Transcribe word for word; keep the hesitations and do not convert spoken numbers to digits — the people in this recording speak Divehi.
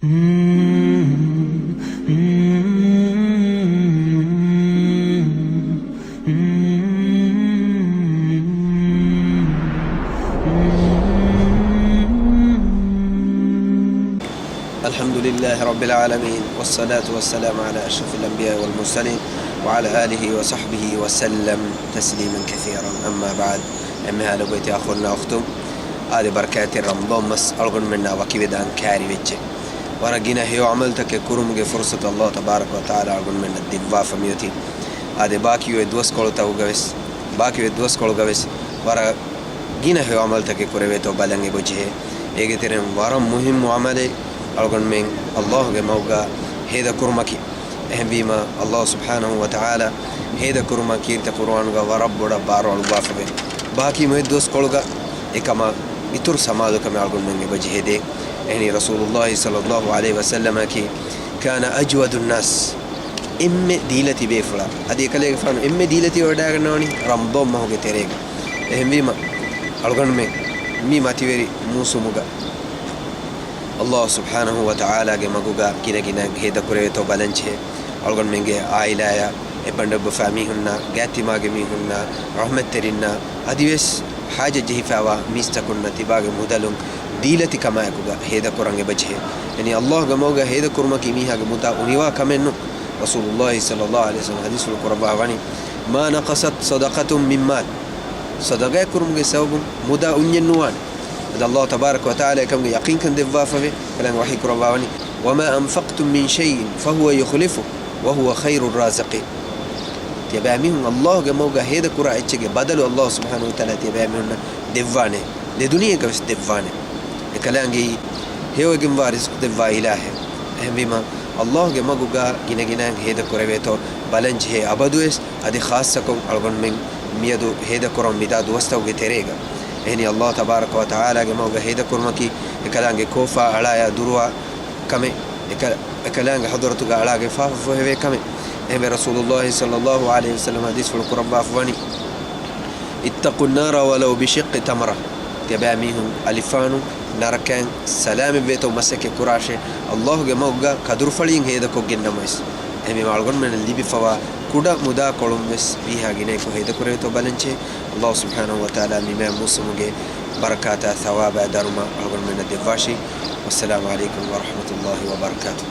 الحمد لله رب العالمين، والصلاة والسلام على أشرف الأنبياء والمرسلين، وعلى آله وصحبه وسلم تسليما كثيرا. أما بعد، އެންމެހާ ލޮބުވެތި އަޚުންނާ އުޚްތުން، އާދެ، ބަރަކާތްތެރި ރަމަޟާން މަސް އަޅުގަނޑުމެންނާ ވަކިވެދާން ކައިރިވެއްޖެ. ވަރަށް ގިނަ ހެޔޮ ޢަމަލުތަކެއް ކުރުމުގެ ފުރުޞަތު ﷲ ތަބާރަކަ ވަތަޢާލާ އަޅުގަނޑުމެންނަށް ދެއްވާފަ މިއޮތީ. އާދެ، ބާކީ އޮތް ދުވަސްކޮޅުތަކުގަވެސް، ބާކީ އޮތް ދުވަސްކޮޅުގަވެސް ވަރަށް ގިނަ ހެޔޮ ޢަމަލުތަކެއް ކުރެވޭތޯ ބަލަން އެބަޖެހޭ. އޭގެ ތެރެއިން ވަރަށް މުހިއްމު ޢަމަލެއް އަޅުގަނޑުމެން ﷲ ގެ މަގުގަ ހޭދަކުރުމަކީ. އެހެންވީމަ، ﷲ ސުބްޙާނަހޫ ވަތަޢާލާ ހޭދަކުރުމަށް ކީރިތި ޤުރުއާނުގަ ވަރަށް ބޮޑަށް ބާރު އަޅުއްވާފަވޭ. ބާކީ މި އޮތް ދުވަސްކޮޅުގަ އެކަމަށް އިތުރު ސަމާލުކަމެއް އަޅުގަނޑުމެން އެބަޖެހޭ ދޭން. އެހެނީ، ރަސޫލުﷲ ޞައްލަﷲު ޢަލައިހި ވަސައްލަމަކީ، كان أجود الناس، އެންމެ ދީލަތި ބޭފުޅާ. އަދި އެކަލޭގެފާނު އެންމެ ދީލަތިވެވަޑައިގަންނަވަނީ ރަމަޟާން މަހުގެ ތެރޭގަ. އެހެންވީމަ، އަޅުގަނޑުމެން މި މަތިވެރި މޫސުމުގަ ﷲ ސުބްޙާނަހޫ ވަތަޢާލާގެ މަގުގަ ގިނަގިނައިން ހޭދަކުރެވޭތޯ ބަލަންޖެހޭ. އަޅުގަނޑުމެންގެ ޢާއިލާއާ، އެ ބަނޑުއެއްބަފާ މީހުންނާ، ގާތްތިމާގެ މީހުންނާ، ރަޙްމަތްތެރިންނާ، އަދިވެސް ޙާޖަތް ޖެހިފައިވާ މީސްތަކުންނަށް ތިބާގެ މުދަލުން ދީލަތިކަމާއެކުގަ ހޭދަކުރަން އެބަޖެހޭ. އެނީ، ﷲ ގެ މަގުގަ ހޭދަކުރުމަކީ މީހާގެ މުދާ އުނިވާ ކަމެއް ނޫން. ރަސޫލުﷲ ޞައްލަﷲު ޢަލައިހި ވަސައްލަމަ ޙަދީޘްފުޅު ކުރައްވާ ވަނީ، ما نقصت صدقة من مال. ޞަދަޤާތް ކުރުމުގެ ސަބަބުން މުދާ އުންޏެއް ނުވާނެ. އަދި ﷲ ތަބާރަކަ ވަތަޢާލާ އެކަމުގެ ޔަޤީންކަން ދެއްވާފަވޭ. ކަލާނގެ ވަޙީ ކުރައްވާ ވަނީ، وما أنفقتم من شيء فهو يخلفه وهو خير الرازقين. ތިޔަބައިމީހުން ﷲ ގެ މަގުގަ ހޭދަކުރާ އެއްޗެއްގެ ބަދަލު ﷲ ސުބްޙާނަހޫ ވަތަޢާލާ ތިޔަބައިމީހުންނަށް ދެއްވާނެ. ދެދުނިޔޭގަވެސް ދެއްވާނެ. އެކަލާނގެއީ ހެޔޮވެގެންވާ ރިޒްޤު ދެއްވާ އިލާހެއް. އެހެންވީމަ، ﷲ ގެ މަގުގަ ގިނަގިނައިން ހޭދަކުރެވޭތޯ ބަލަންޖެހޭ އަބަދުވެސް، އަދި ޚާއްޞަކޮށް އަޅުގަނޑުމެން މިއަދު ހޭދަކުރަން މިދާ ދުވަސްތަކުގެ ތެރޭގަ. އެހެނީ، ﷲ ތަބާރަކަ ވަތަޢާލާގެ މަގުގަ ހޭދަކުރުމަކީ އެކަލާނގެ ކޯފާ އަޅާޔާ ދުރުވާ ކަމެއް، އެކަ-، އެކަލާނގެ ޙަޟްރަތުގަ އަޅާގެން ފާފަ ފޮހެވޭ ކަމެއް. އެހެންވެ، ރަސޫލުﷲ ޞައްލަﷲު ޢަލައިހި ވަސައްލަމަ ޙަދީޘްފުޅު ކުރައްވާފަ ވަނީ، اتقوا النار ولو بشق تمرة. ތިޔަބައިމީހުން އަލިފާނު ނަރަކައިން ސަލާމަތްވޭތޯ މަސައްކަތް ކުރާށޭ، ﷲ ގެ މަގުގަ ކަދުރުފަޅިއިން ހޭދަކޮށްގެންނަމަވެސް. އެހެންވީމަ، އަޅުގަނޑުމެންނަށް ލިބިފަވާ ކުޑަ މުދާ ކޮޅުންވެސް މީހާ ގިނައަކު ހޭދަކުރެވޭތޯ ބަލަންޖެހޭ. ﷲ ސުބްޙާނަހޫ ވަތަޢާލާ މި މާތް މޫސުމުގެ ބަރަކާތާ ޘަވާބާ ދަރުމަ އަޅުގަނޑުމެންނަށް ދެއްވާށި. والسلام عليكم ورحمة الله وبركاته.